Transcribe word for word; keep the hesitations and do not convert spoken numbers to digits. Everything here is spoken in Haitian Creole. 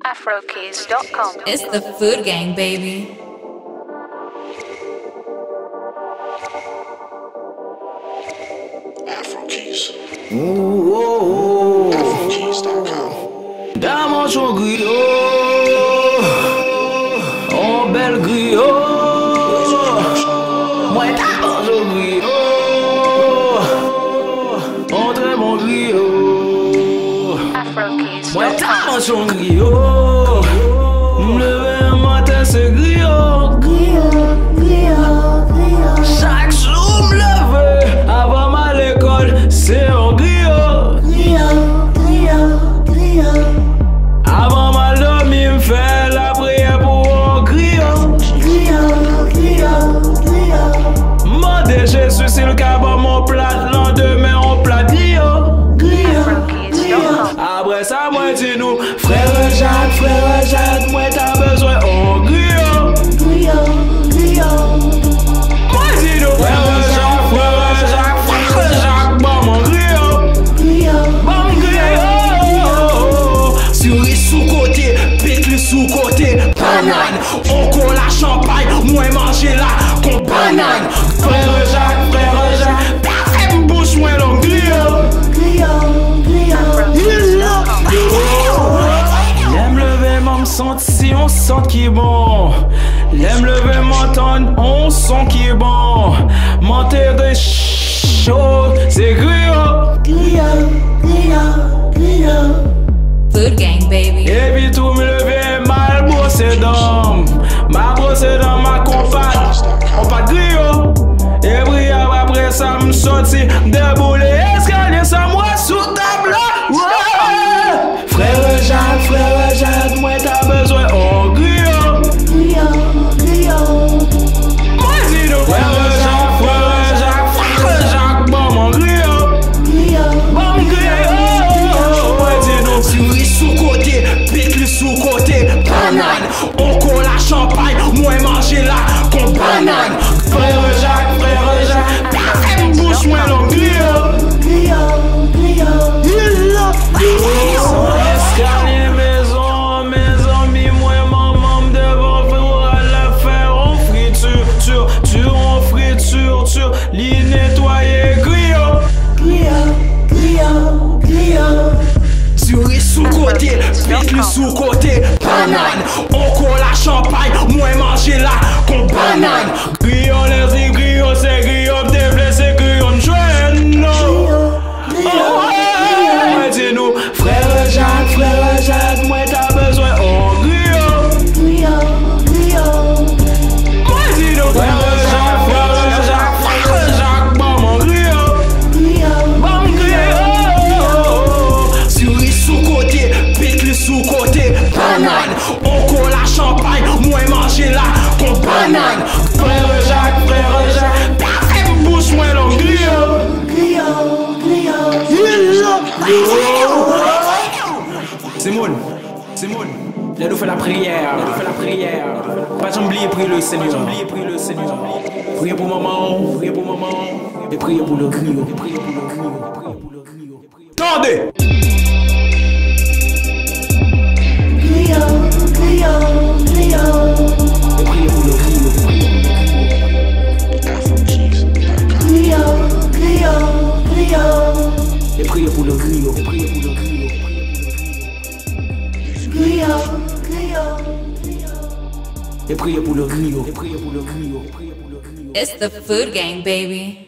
Afrokeys dot com. It's the Food Gang, baby. Afrokeys. Ooh, ooh, ooh. Afrokeys dot com. Daman son griyo, on bèl griyo. Mwen daman son griyo, on trè bon griyo. Mwen ta manzon griyo. M leve yon maten se griyo. Griyo, griyo, griyo. Chak jou m leve, avan m al lekòl, se yon griyo. Griyo, griyo, griyo. Avan m al dòmi, m fè lapriyè pou yon griyo. Griyo, griyo, griyo. M mande Jezi si l ka ban m yon plat, landemen yon plat griyo. Griyo. Apre sa, mwen di nou, frè Jak, frè Jak, mwen ta bezwen on griyo. Griyo, griyo. Mwen di nou, frè Jak, frè Jak, frè Jak, ban mwen griyo. Griyo. Ban m griyo. Siri sou kote, pikli sou kote, bannann. On kola chanpay, mwen manje la kon bannann. Frè Jak, frè Jak, pa fè m bouch mwen long griyo. Griyo, griyo. Lè m leve, m santi on sant ki bon. Lè m leve, m antann on son ki bon. M antere cho, se griyo. Griyo, griyo, griyo. Food Gang, baby. Epi tou m leve, m al bwose dan m. M al bwose dan m ak on pat, on pat griyo. Epi apre sa, m soti, m deboule eskalye sa, m wè sou tab la. Woy! Frè Jak, frè Jak, mwen ta bezwen on griyo. Griyo, griyo. Mwen di nou, frè Jak, frè Jak, frè Jak, ban mwen griyo. Griyo. Ban m griyo. Mwen di nou, siri sou kote, pikli sou kote, bannann. On kola chanpay, mwen manje la kon bannann. Frè Jak, frè Jak, pa fè m bouch mwen long griyo. Griyo, griyo. Griyo. Eskalye mezon, mezanmi, mwen manman m devan foura l ap fè on friti, ti, ti, on friti, ti, li netwaye griyo. Griyo, griyo, griyo. Siri sou kote, pikli sou kote, bannann. On kola chanpay, mwen manje la kon bannann. Griyo, lè se griyo, se griyo m te vle, se griyo m jwenn non. Mwen di nou, frè Jak, frè Jak, mwen ta bezwen on griyo. Griyo, griyo. Mwen di nou, frè Jak, frè Jak, frè Jak, ban mwen griyo. Griyo. Ban m griyo. Siri sou kote, pikli sou kote, bannann. On kola chanpay, mwen manje la kon bannann. Frè Jak, frè Jak, pa fè m bouch mwen long griyo. Griyo, griyo. Timoun, timoun, lè nou fè lapriyè, lè nou fè lapriyè, pa janm bliye priye le Senyè. Priye pou manman w, priye pou manman w, e priye pou le griyo. Tande! Griyo, griyo, griyo. E priye pou le griyo. Griyo, griyo, griyo. E priye pou le griyo. E priye pou le griyo. Griyo, griyo, griyo. E priye pou le griyo. E priye pou le griyo. It's the Food Gang, baby.